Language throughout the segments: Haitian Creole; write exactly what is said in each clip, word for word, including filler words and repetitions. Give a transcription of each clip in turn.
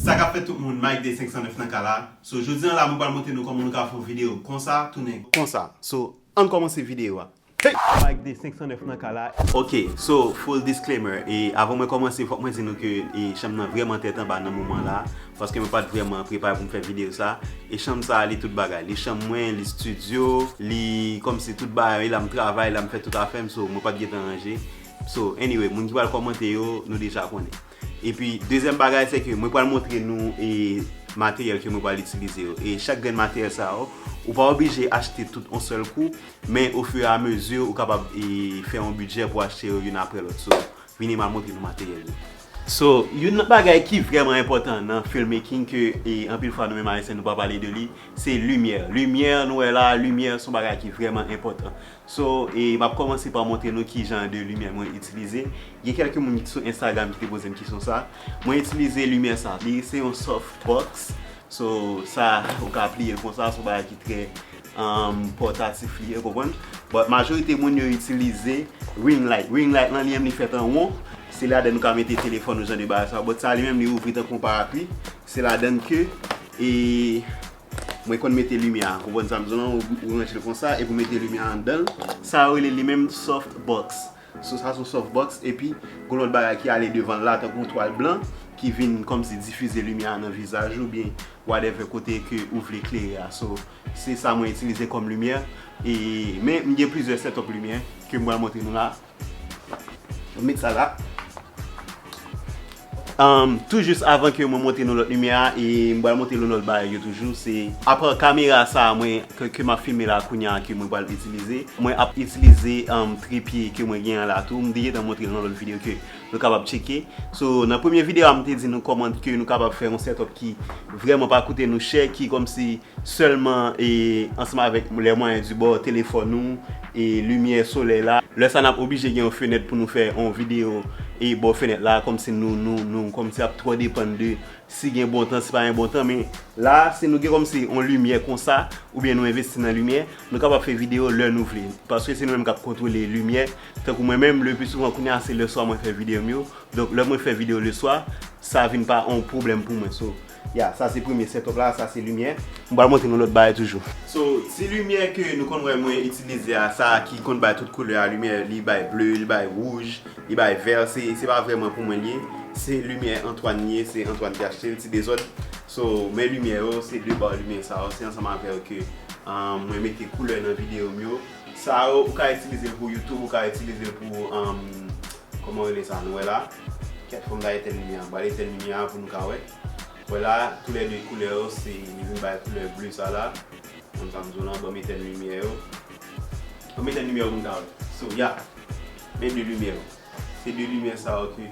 Sa k ap fèt tout moun, Mike de senk san nèf nan ka la. So, jodi an la, mwen pral montre nou kòman nou ka fè yon videyo konsa, tounen konsa. So, ann kòmanse videyo a. Hey! Mike de senk san nèf nan ka la. Ok, so, full disclaimer. E avan mwen kòmanse, fòk mwen di nou ke e, chanm nan vrèman tèt anba nan moman la. Paske mwen pa t vrèman prepare pou m fè videyo sa. E chanm sa, li tout bagay. Li chanm mwen, li estidyo, li kòmsi tout bagay, la m travay, la m fè tout afè m, so, mwen pa t gentan ranje. So, anyway, moun ki pral kòmante yo, nou deja konnen. Epi, dezyèm bagay, se ke mwen pral montre nou e materyèl ke mwen pral itilize yo. E chak grenn materyèl sa yo, ou pa oblije achte tout yon sèl kou, men ofiramezi, ou kapab e, fè yon bidjè pou achte yo youn apre lòt. So, vini m al montre nou materyèl yo. So, youn nan bagay ki vrèman enpòtan nan filmmaking ke e, anpil fwa nou menm Ayisyen nou pa pale de li, se limyè. Limyè, nou wè la, limyè se yon bagay ki vrèman enpòtan. So, e m ap kòmanse pa montre nou ki jan de limyè mwen itilize. Gen kèlke moun sou Instagram ki te poze m kesyon sa. Mwen itilize limyè sa. Li se yon softbox. So, sa, ou ka pliye l konsa, se yon bagay ki trè um, pòtatif li ye, ou konprann? But majorite moun yo itilize ring light. Ring light lan li menm li fèt an won. Se ladan nou ka mete telefòn ou jan de bagay sa. But sa li menm li ouvri tankou yon parapli. Se ladan ke e, mwen konn mete limyè a. Ou konprann sa m di w lan, ou, ou ranje l konsa, epi ou mete limyè a anndan l. Sa yo rele li menm softbox. So, sa se yon softbox, epi gon lòt bagay ki ale devan l la, tankou yon twal blan, ki vin kòmsi difize limyè a nan vizaj ou, oubyen whatever kote ke ou vle klere a. So, se sa mwen itilize kòm limyè. E, men, m gen plizyè setup limyè ke m pral montre nou la. Met sa la. Um, tou jis avan ke mwen montre nou lòt limyè a, e m pral montre nou lòt bagay yo toujou. Se apa kamera sa a mwen ke, ke m ap filme la kounye a ke mwen pral itilize. Mwen ap itilize um, tripye ke mwen gen an la tou. M te gentan montre nou nan lòt videyo ke nou kapab tcheke. So, nan premye videyo a, m te di nou kòman ke nou kapab fè yon setup ki vrèman pa koute nou chè, ki kòmsi sèlman e, ansanm avèk les moyens du bord, telefòn nou, e limyè solèy la. Lè sa n ap oblije gen yon fenèt pou nou fè yon videyo e bò fenèt la, kòmsi nou, nou, nou kòmsi ap twò depann de si gen bon tan, si pa gen bon tan, men la, si nou gen kòmsi yon limyè konsa, oubyen nou envesti nan limyè, nou kapab fè videyo lè nou vle. Paske se nou menm k ap kontwole limyè. Tankou mwen menm, le pli souvan kounye a, se lè swa mwen fè videyo m yo. Donk, lè mwen fè videyo le swa, sa vin pa yon pwoblèm pou mwen. So, ya, sa se premye setup la, sa se limyè. M pral montre nou lòt bagay toujou. So, ti limyè ke nou konn wè mwen itilize a, sa ki konn bay tout koulè a limyè, li bay ble, li bay wouj, li bay vè, se, se pa vrèman pou mwen li ye. Se limyè Antoine li ye, se Antoine ki achte l, ti dezòd. So, men limyè yo, se de ba limyè sa yo, se ansanm avè yo ke um, mwen mete koulè nan videyo m yo. Sa yo, ou ka itilize l pou YouTube, ou ka itilize l pou, um, kòman yo rele sa, nou wè la. Kèt, fò m ta etèn limyè a. M pral etèn limyè a pou nou ka wè. Wè la, toulède koulè yo, se, li vin bay koulè ble sa la. Konn sa m di w lan, ban m etèn limyè yo. Ban m etèn limyè yo pou nou ka wè. So, ya. Men de limyè yo. Se de limyè sa yo ke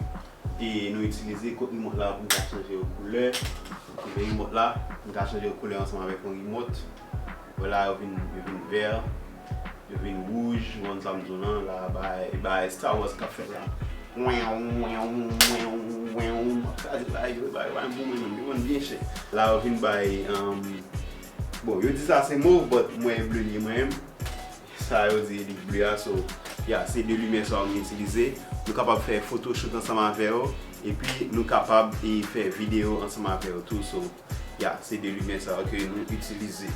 e nou itilize kot rimòt la pou n ka chanje yo koulè. Kote rimòt la, n ka chanje yo koulè ansanm avèk yon rimòt. Wè la, yo vin, yo vin vè, yo vin wouj, ou konn sa m di w lan, la, bay, bay Star Wars k ap fèt la. Wèw, wèw, wèw, wèw, m ap kraze bay yo, bay, bay, pou mwen menm, yo konn byen chè. La, yo vin bay, um, bon, yo di sa se mov, but mwen ble li mwen menm. Sa yo di li ble a, so, ya, se de limyè sa yo nou itilize. Nou kapab fè photoshoot ansanm avè yo, epi nou kapab e fè videyo ansanm avè yo tou, so, ya, se de limyè sa yo ke nou itilize.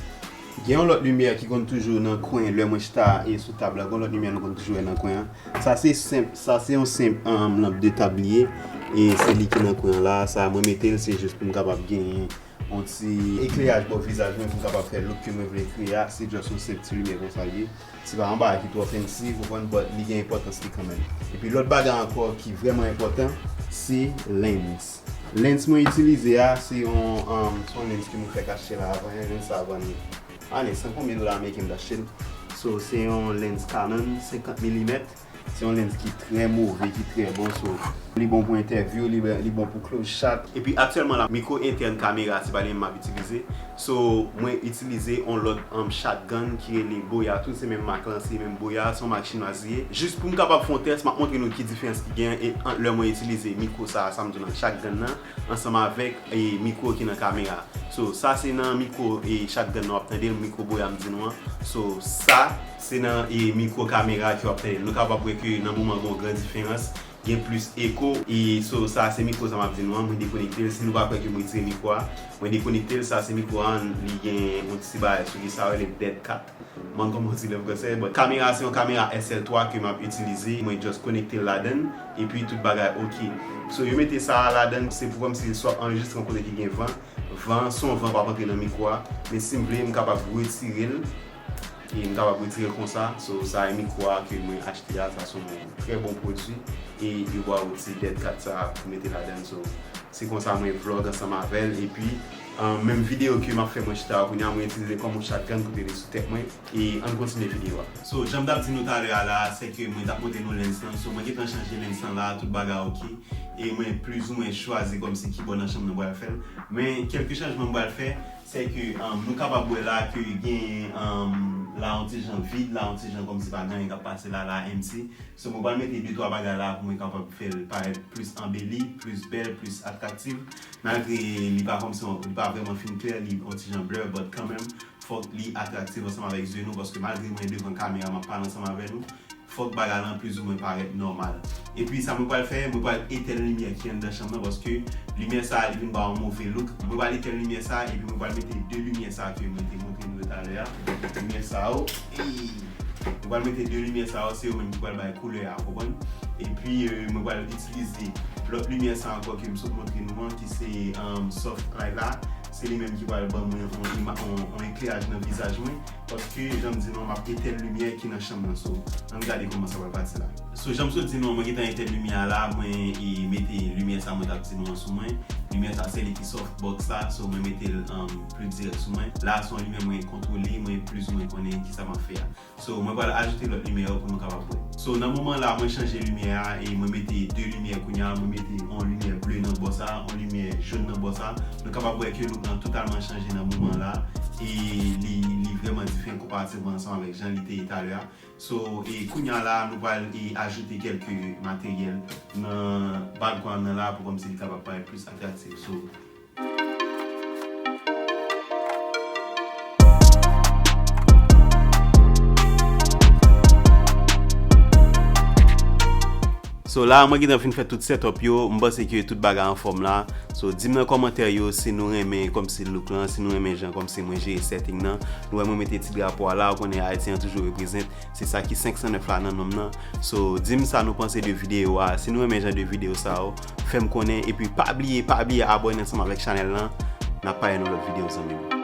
Gen yon lòt limyè ki konn toujou nan kwen lè mwen chita e sou tab la, gen yon lòt limyè nou konn toujou wè nan kwen an. Sa se senp, sa se yon senp um, lanp de tab li ye, e se li ki nan kwen an la, sa mwen mete l, se jis pou m kapab genyen yon ti ekleraj bò vizaj mwen pou m kapab fè look ke mwen vle kreye a, se just yon senp ti limyè konsa l ye. Se pa yon bagay ki twò fancy, ou konprann, but li gen enpòtans li kanmenm. Epi lòt bagay ankò ki vrèman enpòtan, se lens. Lens mwen itilize a, se yon, um, se yon lens ke mwen fèk achte la avan, lens sa vann ane san konbyen dola ameriken m t achte l. So, se yon lens Canon senkant milimèt. Se yon lens ki trè move, ki trè bon, so, li bon pou entèvyou, li, li bon pou close shot. Epi aktyèlman la, mikwo entèn kamera, se pa li menm m ap itilize. So, mwen itilize yon lòt, um, shotgun ki rele Boya tou, se menm mak lan, se menm Boya, se yon mak chinwaz li ye. Jis pou m kapab fè yon tès, m ap montre nou ki diferans ki gen ant lè mwen itilize mikwo sa, sa m di w lan, shotgun nan, ansanm avèk e mikwo ki nan kamera. So, sa se nan mikwo e shotgun nan w ap tande l, mikwo Boya m di nou an. So, sa se nan e mikwo kamera ke w ap tande l. Nou kapab wè ke nan moman gen yon gran diferans. gen plis eko. E so, sa se mikwo sa m ap di nou an, mwen dekonekte l. Si nou pa kwè ke m retire mikwo a, mwen dekonekte l. Sa se mikwo a, li gen yon ti bagay sou li, sa rele Dead Cat. Mwen kòman di l an fransè, but kamera se yon kamera S L twa ke m ap itilize. Mwen just konekte l ladan l, epi tout bagay oke. So, yo mete sa a ladan l, se pou kòmsi l swa anrejistre yon kote ki gen van. Van, son van p ap antre nan mikwo a. Men si m vle, m kapab retire l. E m kapab retire l konsa. So, sa e mikwo a ke mwen achte a, sa se yon trè bon pwodui. E yo ba w ti Dead Cat sa pou mete ladan l. So, se konsa mwen vlog ansanm avè l. Epi, um, menm videyo ke m ap fè mwen chita a kounye a, mwen itilize kòm yon shotgun pou pete sou tèt mwen. E ann kontinye videyo a. So, jan m t ap di nou talè a la, se ke mwen t ap montre nou lens lan. So, mwen gentan chanje lens lan la, tout bagay oke. E mwen plizoumwen chwazi kòmsi kibò nan chanm nan pral fè l. Men, kèlke chanjman m pral fè, se ke, um, nou kapab wè la ke gen, um, la yon ti jan vid, la yon ti jan kòmsi pa gen anyen k ap pase la, la empty. So, mwen pral mete de twa bagay la pou mwen kapab fè l parèt plis anbeli, plis bèl, plis atraktif. Malgre li pa kòmsi, li pa vrèman fin klè, li yon ti jan blur, but kanmenm, fòk li atraktif ansanm avèk zye nou, paske malgre mwen devan kamera, m ap pale ansanm avè nou, fòk bagay lan plizoumwen parèt nòmal. Epi sa mwen pral fè, mwen pral etèn limyè ki anndan chanm nan, paske limyè sa a, li vin ba yon move look. Mwen pral etèn limyè sa a, epi mwen pral mete de limyè sa a ke mwen te montre nou yo talè a. Limyè sa yo, e mwen pral mete de limyè sa yo, se yo menm ki pral bay koulè a, w konprann? Epi, euh, mwen pral itilize lòt limyè sa ankò ke m sot montre nou an, ki se, um, soft light la. Se li menm ki pral ban mwen yon, yon, yon, yon ekleraj nan vizaj mwen. Paske, jan m di nou an, m ap etèn limyè ki nan chanm nan. So, ann gade kòman sa pral pati la. So, jan m sot di nou an, mwen gentan etèn limyè a la, mwen e mete limyè sa mwen t ap di nou an sou mwen. Limyè sa, se li ki softbox la, so mwen mete l, um, pli dirèk sou mwen. La, se yon limyè mwen kontwole, mwen plizoumwen konnen kisa m ap fè a. So, mwen pral ajoute lòt limyè yo pou nou kapab wè. So, nan moman la, mwen chanje limyè a e mwen mete de limyè kounye a. Mwen mete yon limyè ble nan bò sa, yon limyè jòn nan bò sa. Nou kapab wè ke look lan totalman chanje nan moman la. E li, li vrèman diferan konparativman ansanm avèk jan li te ye talè a. So, e kounye a la, nou pral e ajoute kèlke materyèl nan background nan la pou kòmsi li kapab parèt plis atraktif. So, So la, mwen gentan fin fè tout setup yo, m panse ke tout bagay anfòm la. So, di m nan kòmantè yo si nou renmen kòmsi look lan, si nou renmen jan kòmsi mwen jere setting nan. Nou wè mwen mete ti drapo a la, ou konnen Ayiti an toujou reprezent. Se sa ki senk san nèf la nan non m nan. So, di m sa nou panse de videyo a. Si nou renmen jan de videyo sa yo, fè m konnen. Epi pa bliye, pa bliye abòne ansanm avèk chanèl lan. N ap pale nan lòt videyo, zanmi m.